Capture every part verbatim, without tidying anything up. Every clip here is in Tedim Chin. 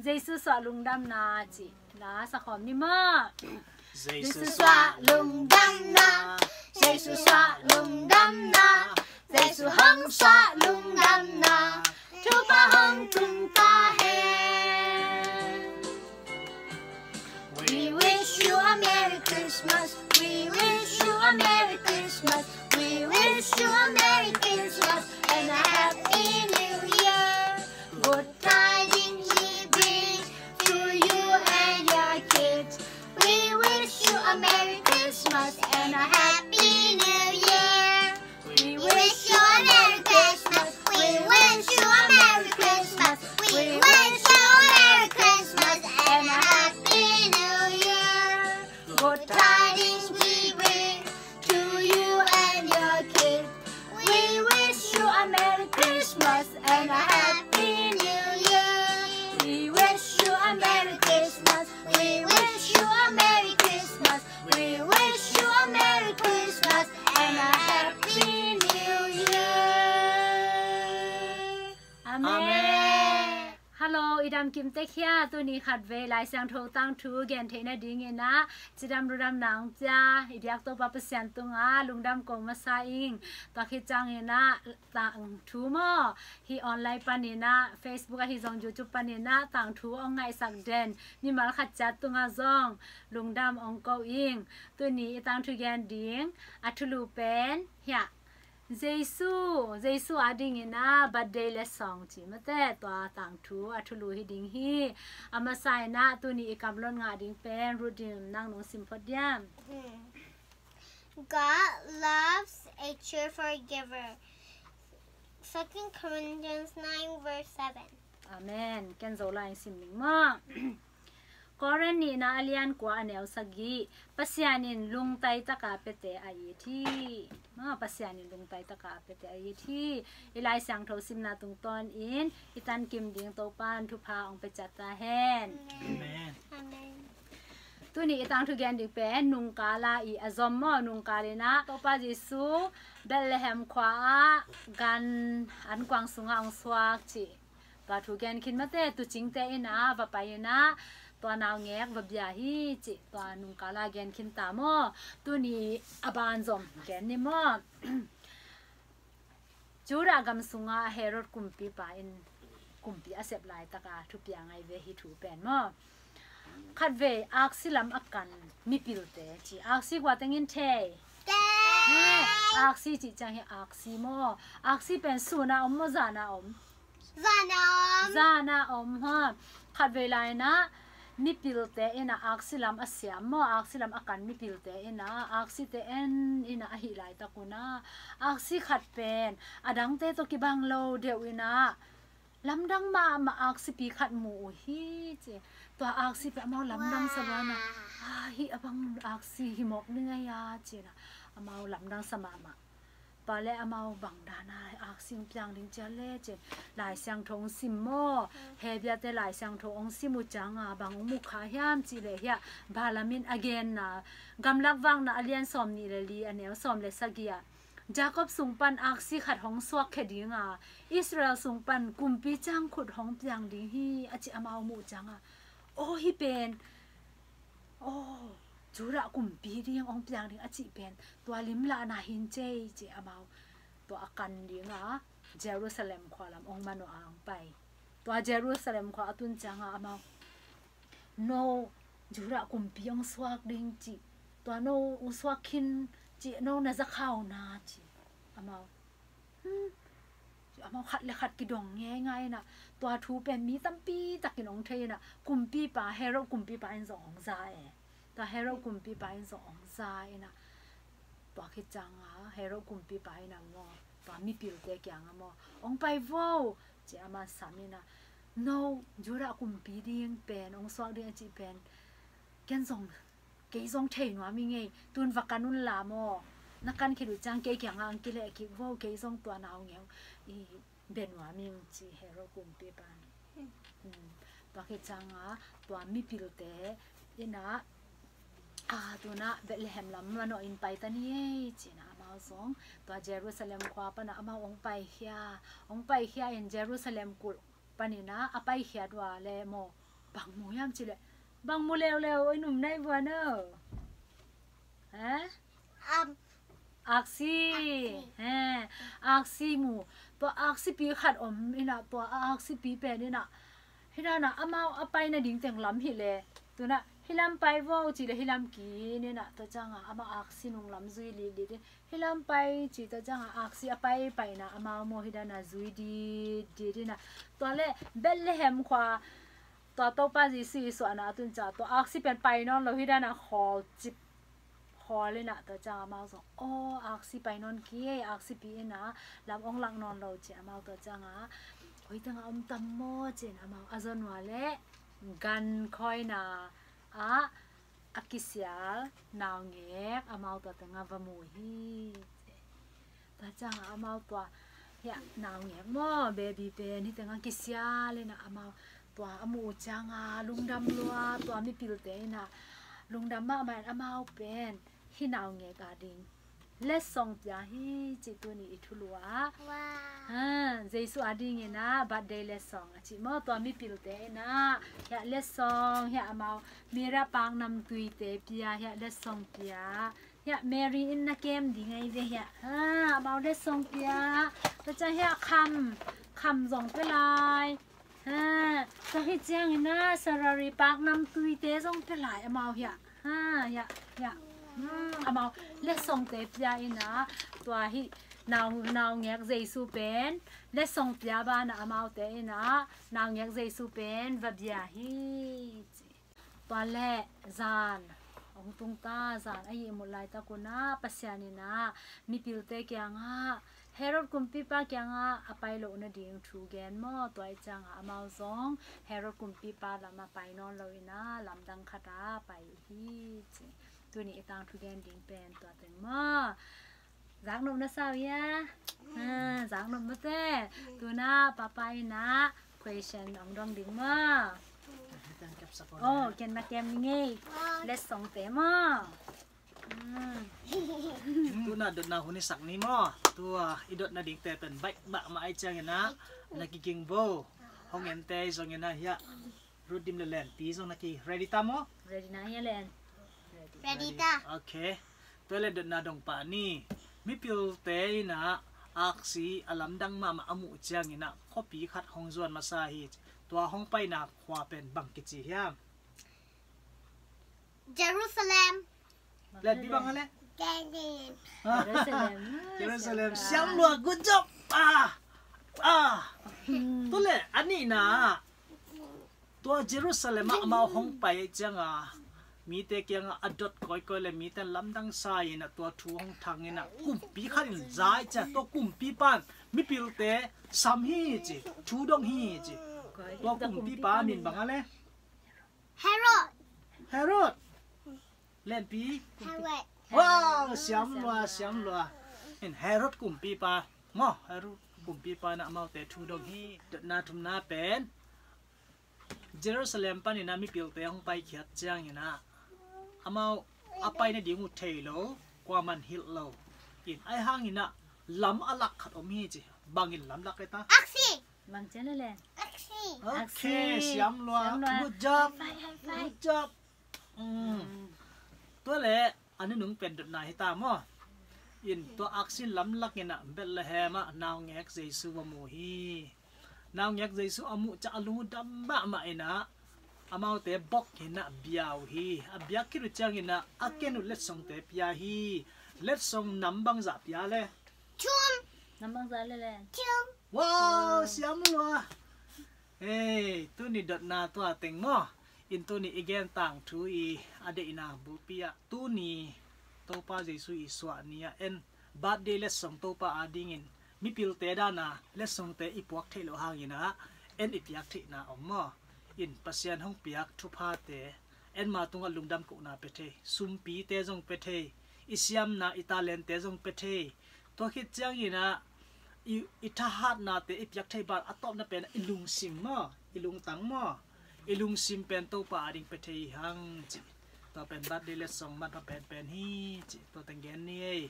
Jesu suah lungdamna cih la sakhawm ni maw. Jesu suah lungdamna, Jesu suah lungdamna, Jesu hong suah lungdamna, thupha hong tung ta hen. We wish you a Merry Christmas. We wish you a Merry Christmas. We wish you a Merry Christmas and a Happy New Year. Good tidings we bring to you and your kids. We wish you a Merry Christmas and a Happy New Year. We wish you a Merry Christmas. We wish you a Merry Christmas. We wish you a Merry Christmas and a Happy New Year. Good tidings we bring to you and your kids. We wish you a Merry Christmas and a Happy New Year. We wish you a Merry Christmas. We wish you a Merry Christmas. We wish you a Merry Christmas and a Happy New Year. Amen. Amen. Hello, i dam kim tek hia? Tuni khatvei Lai Siangtho tangthu gen theih nadingin ah cidam rudam nang pia i biak Topa Pasian tungah lungdam ko masa ing. Tua khit ciangin ah tangthu maw, hih online panin ah, Facebook ahi zong YouTube panin ah tangthu hong ngaihsak den mimal khat ciat tungah zong lungdam hong ko ing. Tuni i tangthu gen ding a thulu pen hiah, Jesu, Jesu adingin ah birthday leh song ci mate, tua tangthu a thulu hi ding hi. A masa in ah tuni i kamlot ngah ding pen Ruth in nang nong sim phot diam? Hmm. God loves a cheerful giver. Second Corinthians nine verse seven. Amen. Ken Zolai sim ning maw. Korin nihna a lian kua a neu sagih. Pasian in lungtai taka piate a it hi. Maw, Pasian in lungtai taka piate a it hi. I Lai Siangtho simna tungtawn in i tankim ding Topa in thupha hong pia ciat ta hen. Amen. Amen. Tuni i tangthu gen ding pen nungkal a i a zom maw, nungkal in ah Topa Jesu Bethlehem khua ah gan ankuang sungah hong suak cih. Tua thu gen khin mate, tuucingte in ah va pai in ah tua naungek va bia hi cih tua nungkal a gen khin ta maw. Tuni a ban zom gen ni maw. Judah gam sungah Herod kumpipa in kumpi a sep laitaka thupiang ahi ve hih thu pen maw. Khatvei aksi lam a kan mipilte ci, aksi kua tengin thei? Thei. He, aksi cih ciang hi aksi maw. Aksi pen sun a om maw, zan a om? Zan a om. Zan a om ha. Khatvei lai in ah mipilte in ah aksi lam a siam maw, aksi lam a kan mipilte in ah aksite en in ah ahih laitak un ah aksi khat pen a dangte tawh kibang lo deuh in ah lamdang mahmah aksipi khat mu uh hi ci. Tua aksi pen amau lamdang sa luan ah, ah, hih a bang aksi hi mawk ning ei a ci in ah amau lamdang sa mahmah. Tua leh amau bang dan a aksi hong piang ding ci a leh ci in Lai Siangtho hong sim maw. Hebru te Lai Siangtho hong sim uh ciang a bang hong mu kha hiam cih leh hiah Balaam in a genna, Gamlak Vakna a lian sawm nih leh li a neu sawm leh sagih ah, Jakob sung pan aksi khat hong suakkhia ding a, Israel sung pan kumpi ciang khut hong piang ding hi a ci amau muh ciang a, aw hih pen, aw, Judah kumpi ding hong piang ding a cih pen tua limlahna hi cei ci amau tua a kan ding a Jerusalem khua lam hong man uh a hong pai. Tua Jerusalem khua a tun ciang a amau, no Judah kumpi hong suak ding cih, tua no hong suak khin cih no na za kha uh na ci amau. Hmm. Amau khat leh khat kidong ngeingai in ah tua thu pen mi tampi takin hong thei in ah kumpipa, Herod kumpipa in zong hong za e. Tua Herod kumpipa in zong hong za in ah tua khit ciang a Herod kumpipa in ah maw, tua mipilte kiang a maw, hong pai vo ci a, aman sam in ah, no Judah kumpi ding pen hong suak ding a cih pen ken zong, kei zong thei nuam ing ei, tun va kan un la maw. Na kan khit uh ciang kei kiangah hong kileh kik vo, kei zong tua naungek i bia nuam ing ci Herod kumpipa in. Hmm. Tua khit ciang a tua mipilte in ah, a, tun ah Bethlehem lam manawh in pai ta ni ei ci in ah amau zong tua Jerusalem khua pan ah amau hong paikhia, hong paikhia in Jerusalem kulh pan in ah a paikhiat uh a leh maw, Bang mu hiam cih leh, bang mu leuleu, oi num nai vua no. He? Aksi. Aksi. He, aksi mu. Tua aksipi khat om inah, tua aksipi pen inah, hih dan a amau a pai nading teng lam hileh, tu-in ah hih lam pai vo cih leh hih lam kin inah, tua ciang a amau aksi nung lam zui litlit in, hih lam pai cih, tua ciang a aksi a pai pai inah amau maw hih dan a zui ditdit inah, tua leh Bethlehem khua, tua Topa Jesu i suahna a tun ciang tua aksi pen pai nawn lo, hih dan a khawl cip, khawl inah, tua ciang amau zong, aw, aksi pai nawn kei, aksipi inah lam ong lak nawn lo ci amau, tua ciang a, koi teng a om tam maw ci-in amau a zon ua leh gankhawina ah a kisial naungek amau tua teng a va mu hi. Tua ciang a amau tua, hiah, naungek maw, baby pen hih teng a kisial inah amau tua a muh uh ciang a lungdam lua, tua mipilte inah lungdam mahmah in amau pen hih naungek a ding letsong pia hi cih tuni i thulu ah. Ha, Jesu a ding inah birthday letsong a cih maw, tua mipilte inah hiah letsong, hiah amau Mira Paknam Tuite pia, hiah letsong pia. Hiah Mary in na kem ding ahi ve hiah. Ha, amau letsong pia. Tua ciang hiah kham, kham zong pia lai. Ha, tua hi ciang inah salary Paknam Tuite zong pia lai amau hiah. Ha, hiah, hiah. Hmm, amau letsongte pia inah, tua hih nau, naungek Jesu pen letsong pia banah amaute inah naungek Jesu pen va bia hi. Tua leh zan hong tung ta, zan a ihmut laitak un ah Pasian inah mipilte kiangah, Herod kumpipa kiangah a pai loh nading thu gen maw, tua i ciang a amau zong Herod kumpipa lam a pai nawn lo inah lamdang khat a pai uh hi ci. Tuni i tangthu gen ding pen tua teng maw. Zaknop na sa uh hia? Ha, zaknop mate. Tu-in ah papa inah question ong dong ding maw. Oh, ken na kem ding ei. Letsongte maw. Hmm. Tu-in ah dotna hun i sak ni maw. Tua i dotna dingte pen baih mahmah ahih ciangin ah na kiging bo. Hong ente zongin ah hiah Ruth Dim le Lenpi zong na ki ready ta maw? Ready na hia Len? Ready ta. Ok. Tua leh dotna dong pah ni. Mipilte inah aksi a lamdang mahmah a muh ciangin ah khuapi khat hong zuan masa hi. Tua hong paina khua pen bang kici hiam? Jerusalem. Lenpi bang a le? Jerusalem. Ha? Jerusalem. Jerusalem. Siam lua, good job. Ah. Ah. Hmm. Tua leh a nihna ah tua Jerusalem ah amau hong pai ciang a mite kiangah a dot kawikawi leh mite lamdang sa inah tua thu hong thang inah kumpi khat in za ciang, tua kumpipa in mipilte sam hi ci, thu dong hi ci. Tua kumpipa min bang a le? Herod. Herod. Lenpi. Herod. Wow, siam lua, siam lua. In Herod kumpipa maw, Herod kumpipa inah amaute thu dong hi. Dotna thumna pen Jerusalem panin ah mipilte hong paikhiat ciangin ah amau a pai nading uh thei lo, kuaman hilh lo. In ahi hangin ah lam a lak khat om hi ci. Bangin lam lak e ta? Aksi. Bang cian le le. Aksi. Ok, aksi. Siam lua. Siam lua. Good job. High five, high five. Good job. Mm. Mm. Tua leh a nunung pen dotna hi ta maw. In tua aksi lamlak inah Bethlehem ah naungek Jesu va mu hi. Naungek Jesu a muh ciang a lungdam mahmah inah amaute bok inah bia uh hi. A biak khit uh ciangin ah a ken uh letsongte pia hi. Letsong nam bangzah pia le? Thum. Nam bangzah le le? Thum. Wow, siam lua. Hei, tuni dotna tua teng maw. In tuni i gen tangthu i a deihna bulpi ah tuni Topa Jesu i suah ni ah en birthday letsong Topa adingin mipilte dan a letsongte i puak theih loh hangin ah en i piak theihna om maw. In Pasian hong piak thuphate en ma tungah lungdam kohna pia thei, sumpite zong pia thei, i siamna i talente zong pia thei. Tua khit ciangin ah i, i thahatnate i piak thei ban a tawpna pen i lungsim maw, i lungtang maw, i lungsim pen Topa ading pia thei hang ci. Tua pen birthday letsong manpha penpen hi ci. Tua teng gen ni ei.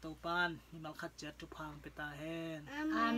Topa in mimal khat ciat thupha hong pia ta hen. Amen.